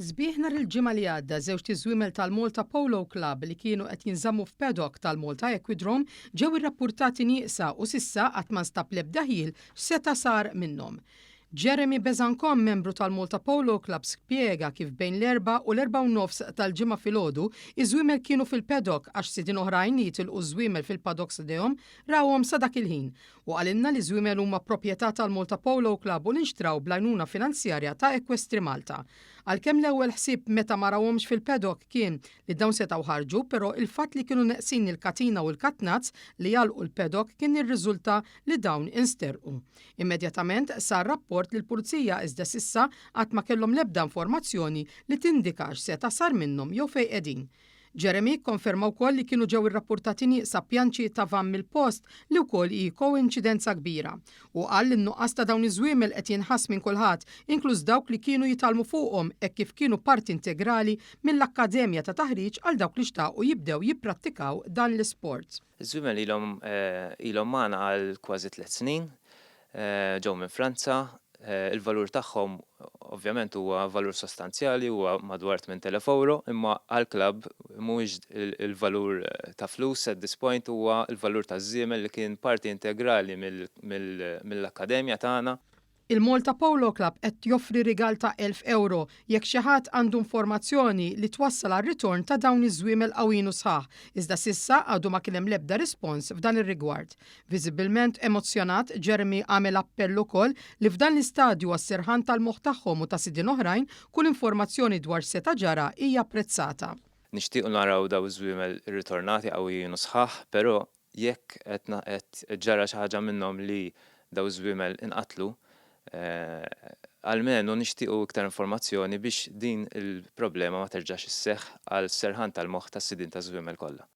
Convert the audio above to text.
Sbieħ nhar il-Ġimgħa li għadda żewġt iżwiemel tal-Malta Polo Club li kienu qed jinżammu f'paddock tal-Malta Equidrome ġew irrappurtati nieqsa u s'issa qatt ma nstab l-ebda ħjiel x'seta' sar minnhom. Jeremy Bezancon, membru tal-Malta Polo Club spjega kif bejn l-erbgħa u l-9:30 tal-Ġimgħa filgħodu iż-żwiemel kienu fil-paddock għax sidien oħrajn li jitilqu ż-żwiemel fil-paddocks ħdejhom rawhom sa dak il-ħin. U qalilna li ż-żwiemel huma proprjetà tal-Malta Polo Club u li nxtraw bl-għajnuna finanzjarja ta' Equestri Malta. Għalkemm l-ewwel ħsieb meta ma rawhomx fil-paddock kien li dawn setgħu ħarġu, però il-fatt li kienu neqsin il-katina u l-katnazz li jagħlqu l-paddock kien irriżulta li dawn insterqu. Immedjatament sar rapport lill-Pulizija iżda s'issa għad ma kellhom l-ebda informazzjoni li tindika x'seta' sar minnhom jew fejn qegħdin. Jeremy kkonferma wkoll li kienu ġew irrappurtati nieqsa pjanċi ta' vann mill-post li wkoll hi koinċidenza kbira. Hu qal li n-nuqqas ta' dawn iż-żwiemel qed jinħass minn kulħadd, inkluż dawk li kienu jitgħallmu fuqhom hekk kif kienu parti integrali mill-akkademja ta' taħriġ għal dawk li xtaqu jibdew jipprattikaw dan l-isport. Iż-żwiemel ilhom ilhom magħna għal kważi 3 snin, ġew minn Franza, il-valur tagħhom ovvjament huwa valur sostanzjali, huwa madwar 8,000 euro, imma għall-klabb mhuwiex il-valur ta' flus at this point, huwa l-valur taż-żiemel li kien parti integrali mill-akkademja tagħna. Il-Malta Polo Club qed joffri rigal ta' 1000 euro jekk xi ħadd għandu informazzjoni li twassal għar ritorn ta' dawn iż-żwiemel qawwin u sħaħ, iżda s'issa għadu ma kien hemm l-ebda rispons f'dan ir-rigward. Viżibilment emozzjonat, Jeremy għamel appell ukoll li f'dan l-istadju għas-serħan tal-moħħ tagħhom u ta' sidien oħrajn kull informazzjoni dwar seta' ġara hija apprezzata. Nixtiequ naraw daw iż-żwiemel irritornati qawwijin u sħaħ, però jekk qed ġara xi ħaġa minnhom li daw iż-żwiemel inqatlu, almenu nixtiequ iktar informazzjoni biex din il-problema ma terġax isseħħ għal serħan tal-moħħ tas-sidien taż-żwiemel kollha.